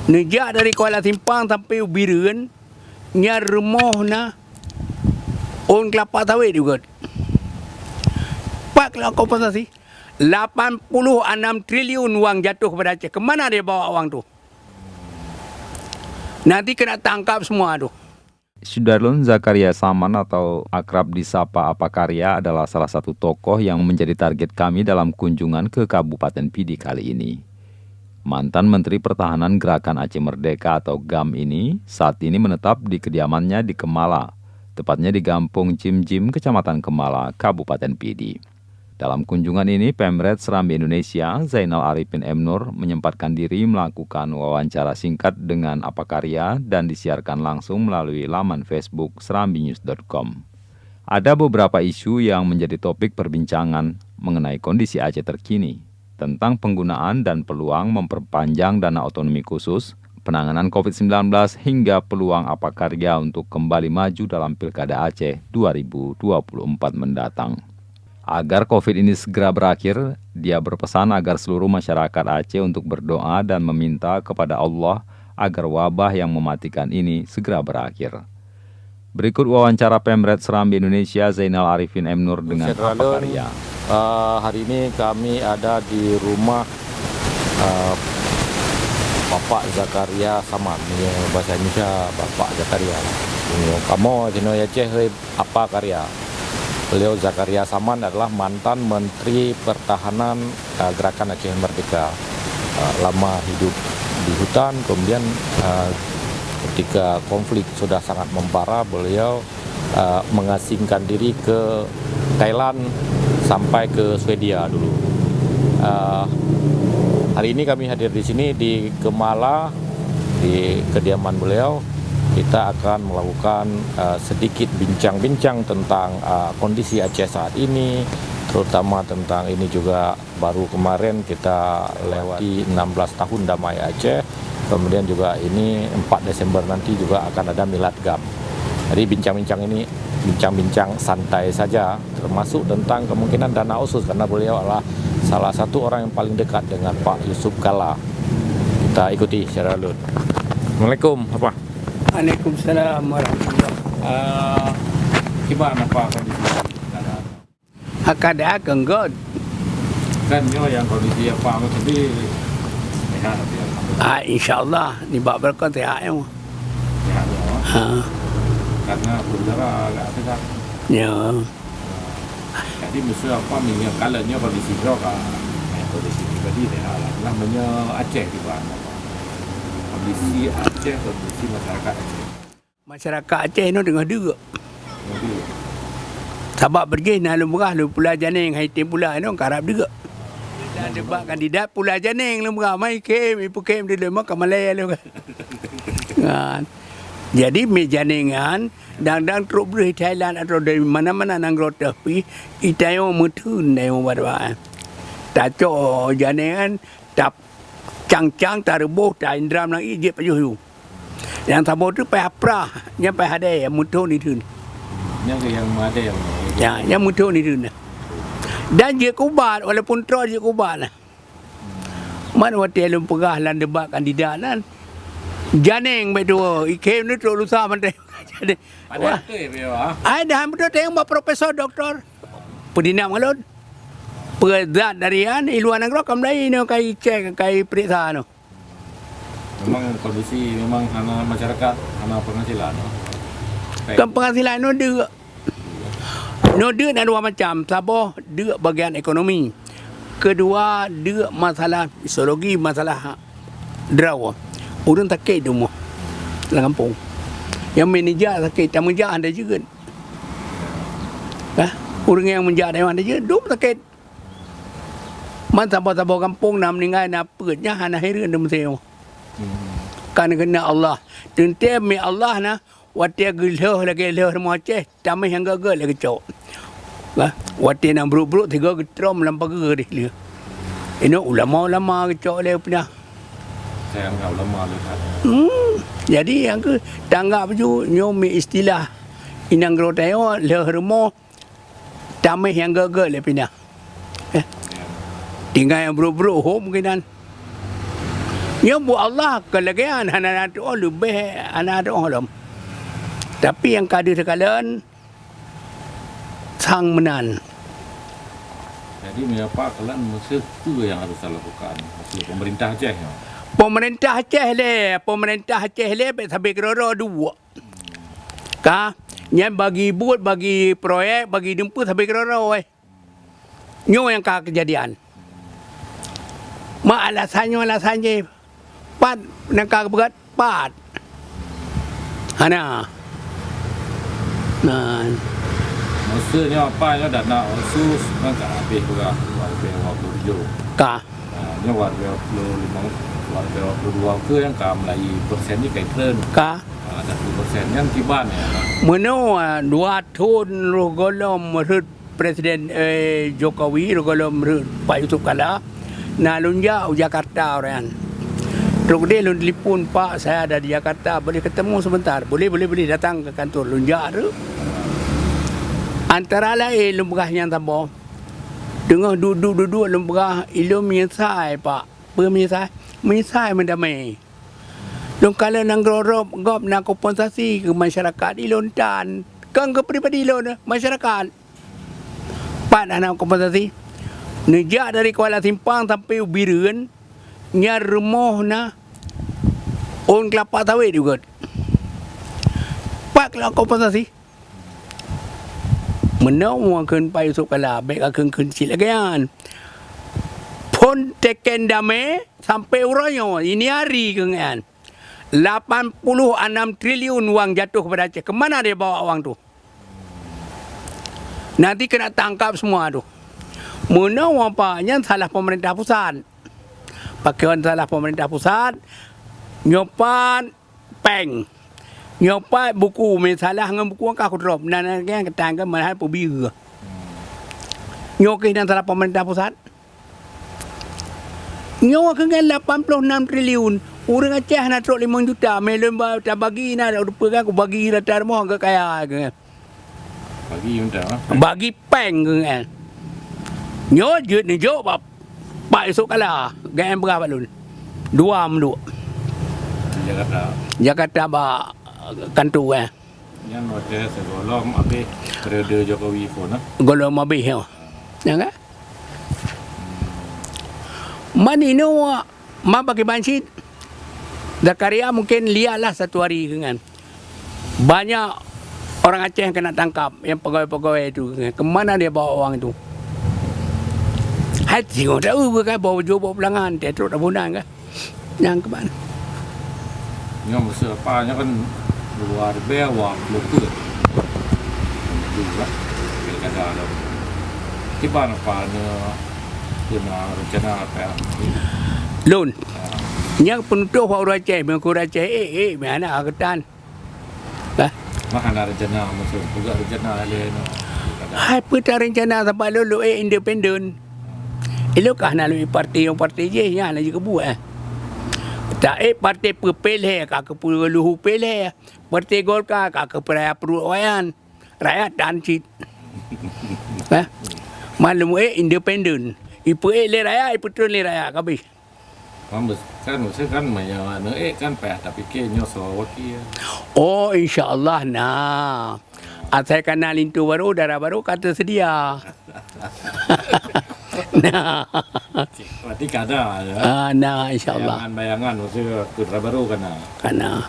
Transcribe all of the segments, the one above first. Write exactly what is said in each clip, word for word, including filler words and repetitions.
Neujak dari Kuala Simpang sampai u Bireuen, nyan rumoh na ôn kelapa sawit juga. Pat keu kompensasi? Lapan puluh anam triliun wang jatuh kepada Aceh. Kemana dia bawa wang tu? Nanti kena tangkap semua tu. Sudarlun Zakaria Saman atau akrab disapa Apa Karya adalah salah satu tokoh yang menjadi target kami dalam kunjungan ke Kabupaten Pidi kali ini. Mantan Menteri Pertahanan Gerakan Aceh Merdeka atau gam ini saat ini menetap di kediamannya di Kemala, tepatnya di Gampong Jim-Jim, Kecamatan Kemala, Kabupaten Pidi. Dalam kunjungan ini, Pemret Serambi Indonesia, Zainal Arifin M Nur, menyempatkan diri melakukan wawancara singkat dengan Apa Karya dan disiarkan langsung melalui laman Facebook serambinews dot com. Ada beberapa isu yang menjadi topik perbincangan mengenai kondisi Aceh terkini, tentang penggunaan dan peluang memperpanjang dana otonomi khusus, penanganan covid sembilan belas, hingga peluang Apa Karya untuk kembali maju dalam Pilkada Aceh dua ribu dua puluh empat mendatang. Agar covid ini segera berakhir, dia berpesan agar seluruh masyarakat Aceh untuk berdoa dan meminta kepada Allah agar wabah yang mematikan ini segera berakhir. Berikut wawancara Pemret Serambi Indonesia Zainal Arifin M Nur dengan Apa Karya. Uh, hari ini kami ada di rumah uh, Bapak Zakaria Saman. Ya, bahasa Indonesia Bapak Zakaria. Kamoe sinoe Aceh, Apa Karya. Beliau Zakaria Saman adalah mantan Menteri Pertahanan uh, Gerakan Aceh Merdeka. Uh, lama hidup di hutan, kemudian uh, ketika konflik sudah sangat membara, beliau uh, mengasingkan diri ke Thailand sampai ke Swedia dulu. Uh, hari ini kami hadir di sini di Kemala, di kediaman beliau. Kita akan melakukan uh, sedikit bincang-bincang tentang uh, kondisi Aceh saat ini, terutama tentang ini juga baru kemarin kita lewati enam belas tahun damai Aceh. Kemudian juga ini empat Desember nanti juga akan ada Milad gam. Jadi bincang-bincang ini bincang-bincang santai saja, termasuk tentang kemungkinan dana otsus karena beliau adalah salah satu orang yang paling dekat dengan Pak Yusuf Kala. Kita ikuti secara alun. Assalamualaikum, Apa. Waalaikumsalam warahmatullahi. Uh, kiban Apa kondisi? Akan dah kenggot. Kan nyoe yang kondisi Apa tu tadi sehat tapi alhamdulillah. Ah, insyaallah nibak beureukat sehat nyoe. Sehat nyoe. Ha. Karena udara agak sesak. Ya. Jadi mesti Apa minyak kalau nyoe kondisi droe ka. Eh, kondisi pribadi sehat lah. Lah menyo Aceh juga. Kondisi Aceh, kondisi masyarakat Aceh. Masyarakat Aceh nyoe teungoh deuk. Sabab beurjih na lôn peugah lôn pula janeng hai tem pula nyoe karab deuk. Dan debat kandidat pula janeng lôn peugah mai kem ipeukem di lôn ka malèe lôn. Ngan. Jadi mi janeng nyan dang-dang trok breuh Thailand atau dari mana-mana nanggroe teuh pi, itayong meutheun dayong bak-bak. Tacok janeng nyan tap cang-cang tareuboh ta indram lagi jeuet pajoh yue. Nyang saboh tu payah prah, nyang payah hadai, meuthon itheun. Nyang keu nyang meudeh. Ya, nyang meuthon itheun. Dan jeuet kubat, walaupun troh jeuet kubat lah. Man watèe lôn peugah lam debat kandidat nan, janeng bèk tuwoe, ikhem neutrok lusa mantong. Jadi, wah. Ai dah beutôi teueng bak profesor doktor. Peudinam ngon lôn. Peue zat dari an i luwa nanggroe ka mulai nyoe kai cek, kai peuriksa nyoe. Memang kondisi memang hana masyarakat hana penghasilan. Kan penghasilan nyoe deuk. Nyoe deuk na dua macam, saboh deuk bagian ekonomi. Kedua deuk masalah psikologi, masalah droe. Ureueng sakét di rumoh lam gampông. Nyang meuneujak sakét, tameujak hana jeuet. Hah? Ureueng nyang meujak dayah hana jeuet, dum sakét. Man saboh-saboh gampông na meuninggai na peuet nyan hana hireuen di Mesir. Kan keuneuk Allah. Teuntèe mi Allah na watèe geulheueh lagèe lheueh rumoh Aceh, taméh nyang gèt-gèt lagèe cok. Bah, watèe na brok-brok tiga geutrom lam pageue deh lheueh. Inoe ulama-ulama geucok lé peunah. Sayang ulama lé. Hmm, jadi nyang keu tanggap ju nyoe mi istilah inang groe tayo lheueh rumoh Taméh nyang gèt-gèt lé pinah. Eh. Tinggai nyang brok-brok hom keunan. Nyoe buet Allah keu lagèe nyan, hana na tu'oh leubeh, hana na tu'oh lom. Tapi nyang ka deuh teukalon, sang meunan. Jadi, meunyoe Pak, kalian meuseue peue nyang harus dilakukan? Maksud pemerintah Aceh nyoe? Pemerintah Aceh lé, pemerintah Aceh lé, bèk sabe keudroe-droe duek. Ka, nyan bagi buet, bagi proyek, bagi dumpeue sabe keudroe-droe, eh. Nyoe nyang ka keujadian. Ma alasan nyoe alasan jih. Pat nyang ka geupeugah pat. Hana. Nah. Maksudnya apa ya, dana otsus kan ka habéh juga, warga waktu tujuh. Ka. Nah, ini warga puluh lima, warga puluh dua ke yang ka mulai persen ni kaitreun. Ka. Ah, ada sepuluh persen yang kiban ya. Meunoe, ah, dua thon roh gohlom rhot Presiden, eh, Jokowi, roh gohlom rhot Pak Yusuf Kala, na lôn jak u Jakarta uroe nyan. Trok deh lôn telepon, "Pak, saya ada di Jakarta, boleh ketemu sebentar?" "Boleh, boleh, boleh, datang ke kantor." Lôn jak tu. Antara lain lôn peugah nyan saboh. Teungoh duduek-duduek lôn peugah, "Ilôn meunyeusai, Pak." "Peue meunyeusai?" "Meunyeusai meudamé." Lôn kalon nanggroe gob na kompensasi keu masyarakat ilôn tan. Kon keu pribadi lôn, masyarakat. Pat hana kompensasi. Neujak dari Kuala Simpang sampai u Bireuen, nyan rumoh na ôn kelapa sawit di geuet. Pat keu kompensasi. Meunoe kheun Pak Yusuf Kala, bèk kakheun-kheun cit lagèe nyan. Phon teken damé sampai uroe nyoe, ini hari keu nyan. Lapan puluh anam triliun wang jatuh kepada Aceh. Kemana dia bawa wang tu? Nanti kena tangkap semua tu. Meunoe Pak, nyan salah pemerintah pusat. Pakon salah pemerintah pusat, nyoe pat péng. Nyoe pat buku, meusalah ngon buku ka kudrop. Nan nyang keutang kan malahan peubiyeu. Nyoe keuh nan salah pemerintah pusat. Nyoe keuh ngon lapan puluh enam triliun. Ureueng Aceh hana trok limong juta, meuh lôn ba-, tabagi na, rupa kan kubagi rata rumoh geuh kaya keuh. Bagi unta, ah. Bagi péng keu nyan. Nyoe jeuet neujok bak Pak Yusuf Kala, gobnyan peugah bak lôn. Dua meuduek. Di Jakarta. Jakarta bak kantor, eh. Nyan watèe sigohlom abéh periode Jokowi phon, ah. Gohlom abéh, ya. Ya kan? Man inoe Ma bagi bansit, Zakaria mungkin lihat lah satu hari keu nyan. Banyak orang Aceh yang kena tangkap, yang pegawai-pegawai itu. Kemana dia bawa uang itu? Hai tengok tahu ke kan, bawa jubah pulangan, dia trok tabunan kan. Yang kemana? Nyoe maksud apa? Nyoe kan luar biasa wang lupa. Itu lah. Pilkada lah. Kiban apa ni? Kena rencana apa ya? Lôn. Nyang peunutôh bak ureueng Aceh, meunyoe ureueng Aceh, eh, eh, meuhana geutan. Bah. Mak hana rencana, maksud, peugah rencana lé nyoe. Hai peue ta rencana sabab lôn, lôn ék independen. Ilôn ka hana lôn ék parti, nyang parti jih, nyan hana jikeubuet, eh. Ta ék parti peue pih lhèe, ka keupeue luhu pih lhèe. Parti Golkar, ka keupeue raya pruet awaknyan. Rakyat tan cit. Eh? Man lôn ék independen. Ipeuék lé rakyat, ipeutreun lé rakyat, ka habéh. Kan, kan, maksud kan, meunyoe aneuk ék kan payah tapike nyoe soe wakil. Oh, insya Allah na. Asai ka na linto barô, dara barô ka teuseudia. Nah. Berarti ka na, ya? Ah, na, insya Allah. Bayangan-bayangan, maksud, dara barô ka na. Ka na.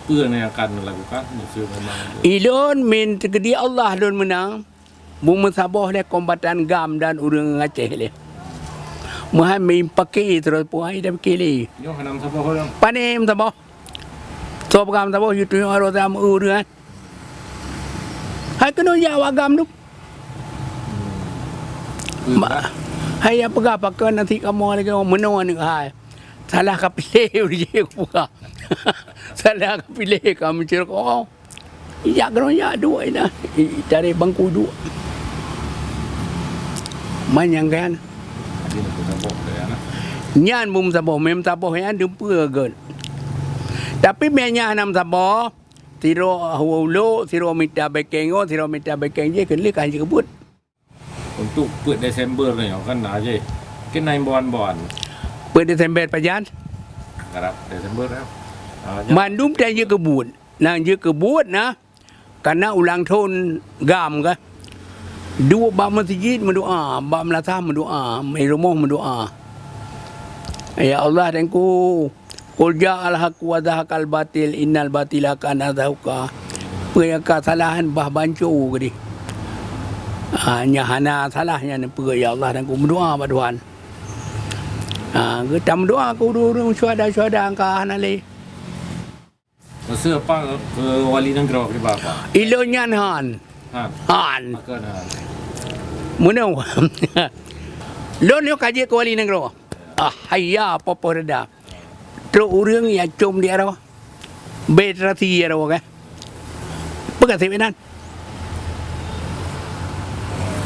Peue nyang akan dilakukan, maksud memang. Ilôn min teukeudi Allah lôn meunang. Beumeusaboh lé kombatan GAM dan ureueng Aceh lé. Meuhan meuimpake terus puai dan kili. Nyoe hana meusaboh lom. Pane meusaboh. Soe peugah meusaboh, yue tunyok arah sama ureueng, eh. Hai keunoe jak awak GAM tu. Hmm. Ma-, hai ya peugah pakon nasi kamoe lagèe meunoe aneuk hai. Salah ka piléh ureueng jih peugah. Salah ka piléh ka meucurok. Ijak keudroe jak duek inan, i-, itarek bangku duek. Man nyang keu nyan. Nyan beumeusaboh, meusaboh nyan dumpeue gét. Tapi meuh nyan hana meusaboh, sidroe ulok, sidroe mita backing nyoe, sidroe mita backing jih, keu lheueh ka jikeubuet. Untuk peuet Desember nyoe kan na jih. Keu na imbauan-imbauan. Peuet Desember pajan? Karab Desember, ya. Ah, nya- Mandum tan jeuet keu buet. Nyang jeuet keu buet na, kana ulang thon GAM kah. Duek bak meuseujid meudoa, bak meulasah meudoa, di rumoh meudoa. Ya Allah, Teungku, qul ja'al haqq wa zahaqal batil, innal batila kana zahuqa. Peue nyang ka salah nyan bah banco keudeh. Ha, nyang hana salah nyan peue, ya Allah, Teungku, meudoa bak Tuhan. Ha, geutam doa keu ureuëng-ureuëng syuhada-syuhada nyang ka hana lé. Meuseu apa keu wali nanggroe keudeh, Pak? Ilôn nyan han. Han. Han. Pakon han? Meunoe. Lôn nyoe ka jeuet keu wali nanggroe. Ah, haya popoh reda. Trok ureuëng nyang com di aroe. Bèe teurasi aroe, kan? Peue ka seb inan?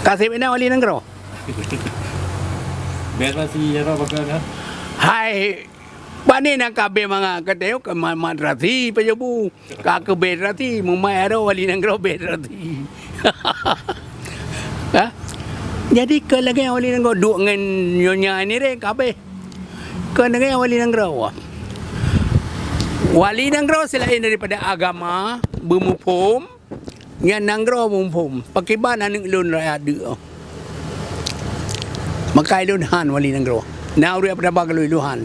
Ka seb inan wali nanggroe? Bèe teurasi aroe pakon, kan? Hai, pane na ka bèe mangat, ka teuh ka ma-, mat teurasi pajoh bu. Ka keu bèe teurasi, meumai aroe wali nanggroe bèe teurasi. Ha? Jadi, keu lagèe wali nanggroe duek ngon nyonya Nirén ka abéh. Keu lagèe wali nanggroe. Wali nanggroe seulaén daripada agama, beumuphom, nyan nanggroe beumuphom. Pakriban aneuk lôn rakyat deuk. Maka lôn han wali nanggroe. Na ureuëng peudaba keu lôn, lôn han.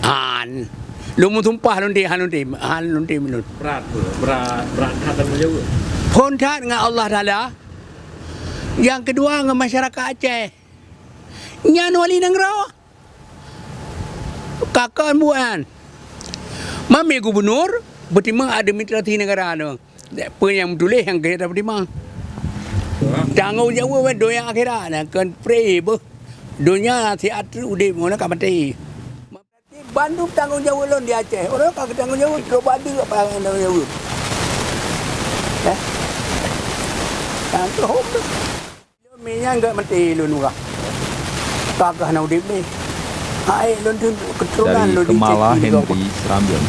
Han. Lôn meusumpah lôn tem, han lôn tem, han lôn tem lôn. Brat, brat, brat that tanggung jaweueb. Phon that ngon Allah Taala. Nyang keudua ngon masyarakat Aceh. Nyan wali nanggroe. Ka kon buet nyan. Mami gubunur, peutimang administrasi neugara nyoe. Peue nyang meutuléh nyang keu tapeutimang. Tanggong jaweueb donya akhirat nyan kon pre beuh. Donya siat udeb, meunan ka maté. Bandum tanggong jaweueb lôn di Aceh. Ureuëng ka geutanggong jaweueb, trok bak deuk apa tanggong jaweueb. Eh? Tanggong jaweueb tu. Lôn mè nyan gèt maté lôn urah. Ka keuh hana udeb lé. Hai lôn tu keturunan lôn di Aceh. Dari Kemala Henry Serambion.